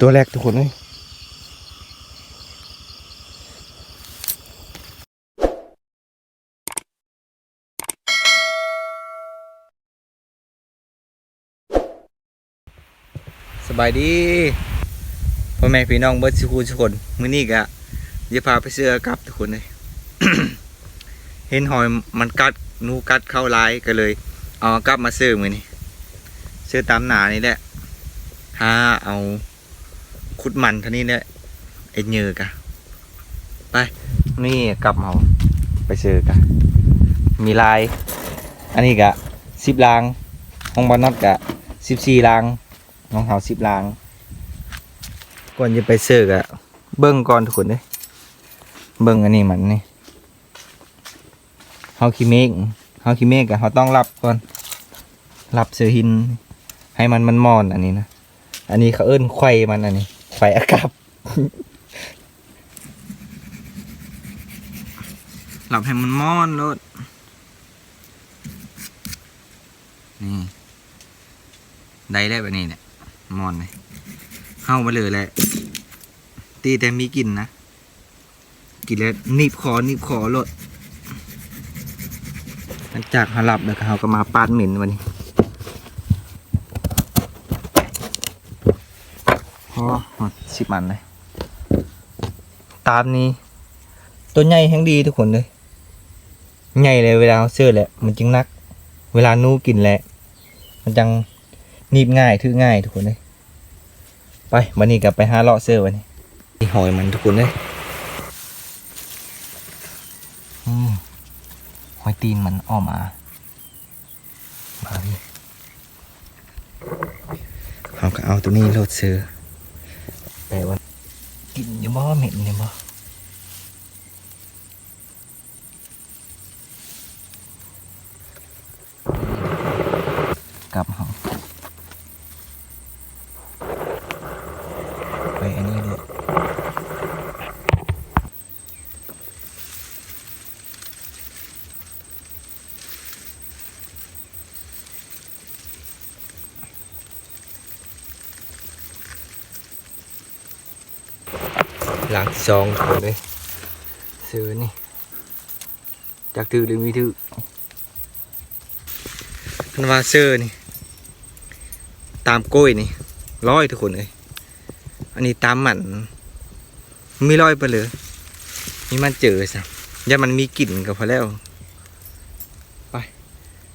ຕົວແລກທຸກຄົນເອີຍ. ສະບາຍດີພໍ່ແມ່ພີ່ນ້ອງເບິດສູ່ຜູ້ສູ່ຄົນ. ມື້ນີ້ກະຈະພາໄປເຊື່ອກັບທຸກຄົນເລີຍ. ເຫັນຫອຍມັນກັດ ໜູກັດເຂົ້າຫຼາຍ ກະເລີຍເອົາກັບມາເຊື່ອມື້ນີ້. ເຊື່ອຕາມໜ້ານີ້ແຫຼະ ຫາເອົາ ຂຸດມັນເທົ່ານີ້ແຫຼະ ເຮັດເຫຍື່ອກະ. ໄປ ນີ້ກັບເຮົາໄປເຊີກະມີຫຼາຍ. ອັນນີ້ກະສິບລາງ ຂອງບ່າວນັອດກະສິບສີ່ລາງ ຂອງເຮົາສິບລາງ. ກ່ອນຈະໄປເຊີກະເບິ່ງກ່ອນທຸກຄົນເດ້ ເບິ່ງອັນນີ້ມັນນີ້. ເຮົາຂີ້ເມກ ເຮົາຂີ້ເມກກະເຮົາຕ້ອງລັບກ່ອນ ລັບເຊີຫີນໃຫ້ມັນ ມັນມອນ ອັນນີ້ນະ. ອັນນີ້ເຂົາເອີ້ນໄຂມັນ ອັນນີ້ໄຂອາກັບ ລັບໃຫ້ມັນມອນໂລດ. ນີ້ ໄດ້ແລ້ວບາດນີ້ແຫຼະ ມອນເລີຍ. ເຮົາມາເລີຍແຫຼະ ຕີແຕ່ມີກິ່ນນະ. ກິນແລ້ວໜີບຄໍ ໜີບຄໍໂລດ. ຫຼັງຈາກເຮົາລັບແລ້ວກະ ເຮົາກະມາປາດເໝັນບາດນີ້. ໂອ້ ສິບອັນເລີຍ ຕາມນີ້. ໂຕໃຫຍ່ແຮງດີທຸກຄົນເອີຍ ໃຫຍ່ແລ້ວເວລາເຮົາເຊີແຫຼະມັນຈຶ່ງໜັກ. ເວລາໜູກິນແຫຼະມັນຈັ່ງໜີບງ່າຍ ຖືງ່າຍທຸກຄົນເອີຍ. ໄປ ບາດນີ້ກະໄປຫາເລາະເຊີບາດນີ້. ນີ້ຫອຍມັນທຸກຄົນເອີຍ. ອືມ ຫອຍຕີນມັນອອກມາ ມາພີ່. ເຮົາກະເອົາໂຕນີ້ໂລດເຊີ ແປະວ່າ ກິນຢູ່ບໍ່ ເໝັນຢູ່ບໍ່? ກັບເຮົາໄປອັນນີ້ເດ້. ຫຼັງທີສອງເລີຍ ເຊີນີ້ ຈັກຖືກຫຼືບໍ່ຖືກ. ຄັນວ່າເຊີນີ້ ຕາມກ້ອຍນີ້ຮ້ອຍທຸກຄົນເອີຍ. ອັນນີ້ຕາມມັນມີຮ້ອຍໄປເລີຍ ມີມັນເຈີຊະ ຢ້ານມັນມີກິ່ນກະພໍແລ້ວ. ໄປ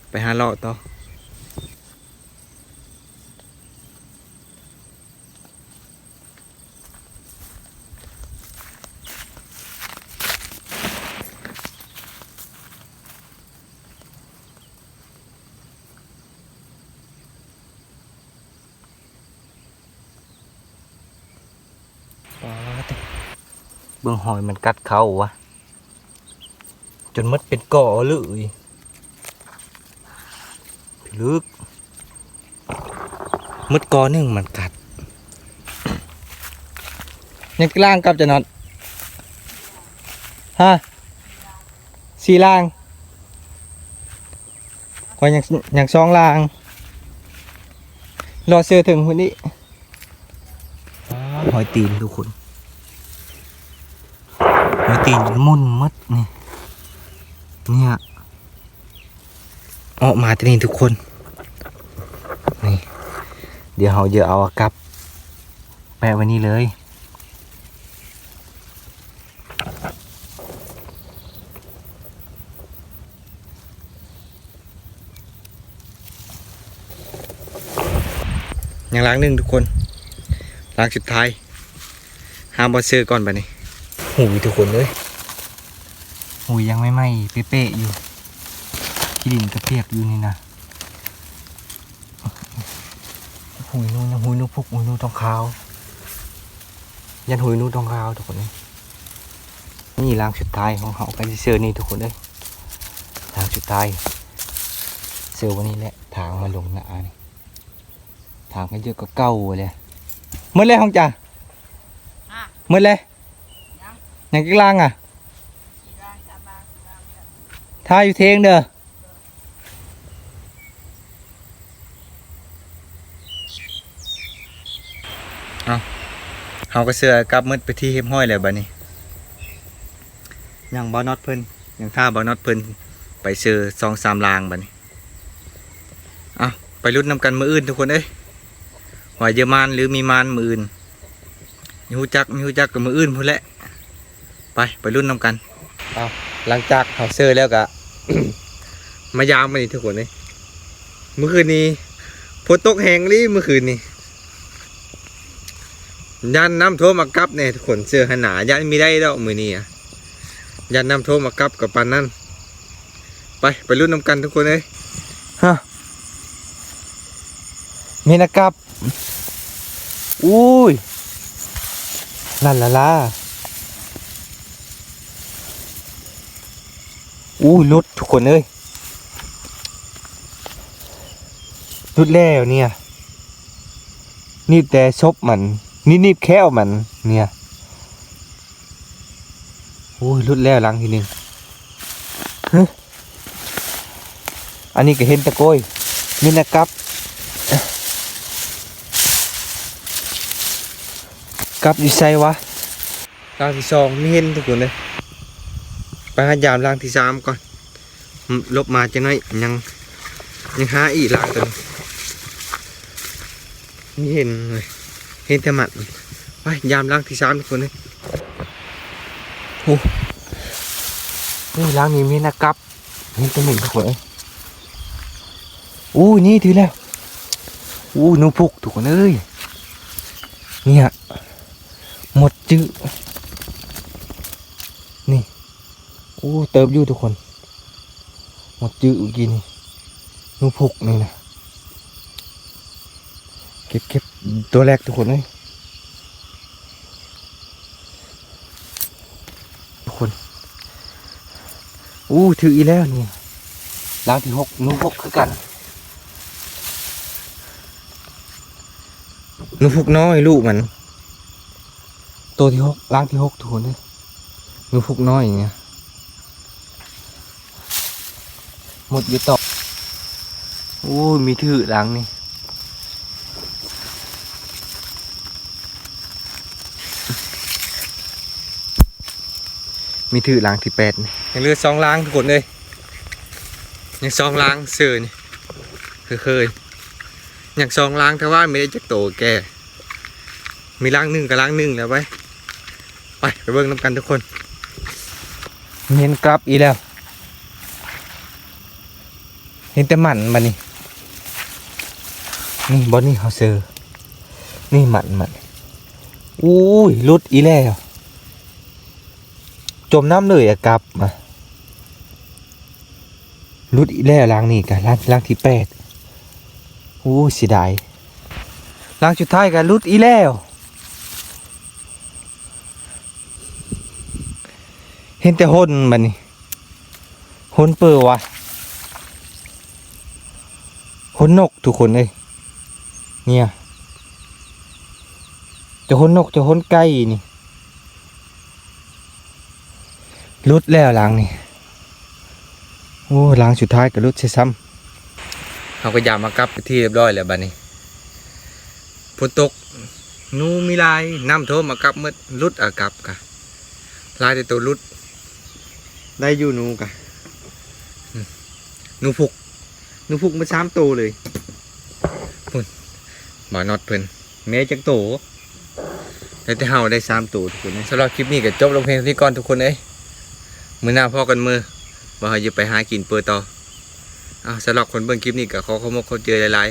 ໄປຫາເລາະຕໍ່. ປາດ ເບິ່ງຫອຍມັນກັດເຂົ້າວະ ຈົນໝົດເປັນກໍເລີຍ. ພິລຶກ ໝົດກໍໜຶ່ງມັນກັດ. ຍັງຈັກລາງກັບຈະນອດ? ຮະ? ສີ່ລາງ. ຂ້ອຍຍັງ ຍັງສອງລາງ. ລໍເຊື່ອເຖິງພຸ້ນອີກ. ຫອຍຕີນທຸກຄົນ ຫອຍຕີນໝຸ່ນໝົດນີ້ ເນ່ຍ ອອກມາແຕ່ນີ້ທຸກຄົນ ນີ້ ດຽວເຮົາຈະເອົາກັບແປະໄວ້ນີ້ເລີຍ. ຍັງລາງໜຶ່ງທຸກຄົນ ລາງສຸດທ້າຍ ຫາບ່ອນເຊີກ່ອນບາດນີ້. ຫຸຍທຸກຄົນເອີຍ ຫຸຍຍັງໃໝ່ໆເປະໆຢູ່ ຂີ້ດິນກະປຽກຢູ່ນີ້ນະ. ຫຸຍໜູ ຍັງຫຸຍໜູພຸກ ຫຸຍໜູທອງຂາວ ຢ້ານຫຸຍໜູທອງຂາວທຸກຄົນເອີຍ. ນີ້ລາງສຸດທ້າຍຂອງເຮົາ ກະຊິເຊີນີ້ທຸກຄົນເອີຍ ລາງສຸດທ້າຍ ເຊີບາດນີ້ແຫຼະ. ທາງມາລົງນານີ້ ທາງກະເຍອະກວ່າເກົ່າແຫຼະ. ໝົດແລ້ວຂອງຈາ ໝົດແລ້ວ. ຍັງຈັກລາງອະ? ຖ້າຢູ່ເທິງເດີ. ເອົາ ເຮົາກໍເຊື່ອກັບໝົດເປັນທີ່ຮຽບຮ້ອຍແລ້ວບັດນີ້. ຍັງບ່າວນັອດເພິ່ນ ຍັງຖ້າບ່າວນັອດເພິ່ນໄປເຊື່ອສອງສາມລາງບັດນີ້. ເອົາ ໄປລຸ້ນນຳກັນມື້ອື່ນທຸກຄົນເອີຍ ວ່າຈະມານຫຼືມີມານມື້ອື່ນ. ມີຮູ້ຈັກ ມີຮູ້ຈັກກໍມື້ອື່ນພຸ້ນແຫຼະ. ໄປ ໄປລຸ້ນນຳກັນ. ເອົາ ຫຼັງຈາກເຮົາເຊີແລ້ວກະ ມາຢາມມື້ນີ້ທຸກຄົນເອີຍ. ມື້ຄືນນີ້ຝົນຕົກແຮງອີ່ຫຼີ ມື້ຄືນນີ້ ຢ້ານນ້ຳຖ້ວມອາກັບແດ່ທຸກຄົນ. ເຊີຫັ້ນນາ ຢ້ານມີໄດ້ດອກມື້ນີ້ອະ ຢ້ານນ້ຳຖ້ວມອາກັບກໍປານນັ້ນ. ໄປ ໄປລຸ້ນນຳກັນທຸກຄົນເອີຍ. ຮະ ເມນອາກັບ. ໂອ້ຍ ນັ້ນລະລາ. ໂອ້ຍ ຫຼຸດທຸກຄົນເອີຍ ຫຼຸດແລ້ວເນຍ. ໜີບແຕ່ສົບມັນ ໜີບ ໜີບແຂ້ວມັນເນຍ. ໂອ້ຍ ຫຼຸດແລ້ວຫຼັງທີໜຶ່ງ. ຮະ ອັນນີ້ກໍເຫັນແຕ່ໂກຍ ເມັນນາກັບ ກັບຢູ່ໃສວະ? ຫຼັງທີສອງມີເຫັນທຸກຄົນເອີຍ. ໄປຫາຢາມຫຼັງທີສາມກ່ອນ. ອືມ ຫຼົບມາຈັກໜ້ອຍ ຍັງ ຍັງຫາອີກຫຼັງຕົວໜຶ່ງ. ມີເຫັນເວີຍ ເຫັນແຕ່ມັນ. ໄປຢາມຫຼັງທີສາມທຸກຄົນເອີຍ. ໂອ້ ໂອ້ ຫຼັງນີ້ມີນາກັບ ເຫັນແຕ່ມັນທຸກຄົນເອີຍ. ໂອ້ ນີ້ຖືກແລ້ວ. ໂອ້ ໜູພຸກທຸກຄົນເອີຍ. ນີ້ຮະ ໝົດຈື່ ນີ້. ໂອ້ ເຕີບຢູ່ທຸກຄົນ ໝົດຈື່ເມື່ອກີ້ນີ້. ໜູພຸກນີ້ນະ ເກັບ ເກັບ ຕົວແລກທຸກຄົນເອີຍ ທຸກຄົນ. ໂອ້ ຖືກອີກແລ້ວນີ້ ຫຼັງທີຫົກ ໜູພຸກຄືກັນ. ໜູພຸກນ້ອຍລູກມັນ ໂຕທີຫົກ ຫຼັງທີຫົກທຸກຄົນເອີຍ. ໜູພຸກນ້ອຍນີ້ນະ ໝົດຢູ່ຕໍ່. ໂອ້ຍ ມີຖືກຫຼັງນີ້ ມີຖືກຫຼັງທີແປດນີ້. ຍັງເຫຼືອສອງຫຼັງທຸກຄົນເອີຍ ຍັງສອງຫຼັງເຊີນີ້ ເຄີຍໆ ຍັງສອງຫຼັງ ແຕ່ວ່າມີໄດ້ຈັກໂຕແກ່ ມີຫຼັງໜຶ່ງກັບຫຼັງໜຶ່ງແລ້ວໄວ. ໄປ ໄປເບິ່ງນຳກັນທຸກຄົນ. ເຫັນກັບອີກແລ້ວ ເຫັນແຕ່ມັນບັດນີ້. ນີ້ບ່ອນນີ້ເຮົາເຊີ ນີ້ມັນ ມັນ. ໂອ້ຍ ຫຼຸດອີກແລ້ວ ຈົມນ້ຳເລີຍອາກັບມາ. ຫຼຸດອີກແລ້ວຫຼັງນີ້ກະ ຫຼັງ ຫຼັງທີແປດ. ໂອ້ ເສຍດາຍ ຫຼັງສຸດທ້າຍກະຫຼຸດອີກແລ້ວ. ເຫັນແຕ່ຫົນບັດນີ້ ຫົນເປີວະ ຫົນນົກທຸກຄົນເອີຍ. ເນຍ ຈະຫົນນົກ ຈະຫົນໄກ່ນີ້. ຫຼຸດແລ້ວຫຼັງນີ້. ໂອ້ ຫຼັງສຸດທ້າຍກໍຫຼຸດເສຍຊ້ຳ. ເຮົາກໍຢາມາກັບເປັນທີ່ຮຽບຮ້ອຍແລ້ວບັດນີ້. ຝົນຕົກ ໜູມີຫຼາຍ ນ້ຳຖ້ວມອາກັບໝົດ ຫຼຸດອາກັບກະຫຼາຍແຕ່ໂຕຫຼຸດ. ໄດ້ຢູ່ໜູກະ ອືມ ໜູພຸກ ໜູພຸກໝົດສາມໂຕເລີຍ. ພຸ້ນ ບ່າວນັອດເພິ່ນ ແມ່ຈັກໂຕ ໄດ້ແຕ່ເຮົາໄດ້ສາມໂຕທຸກຄົນເອີຍ. ສຳລັບຄລິບນີ້ກໍຈົບລົງພຽງເທົ່ານີ້ກ່ອນທຸກຄົນເອີຍ. ມື້ໜ້າພໍ້ກັນເມີ ວ່າເຮົາຈະໄປຫາກິນເປີຕໍ່. ເອົາ ສຳລັບຄົນເບິ່ງຄລິບນີ້ກໍຂໍຂອບອົກຂອບໃຈຫຼາຍ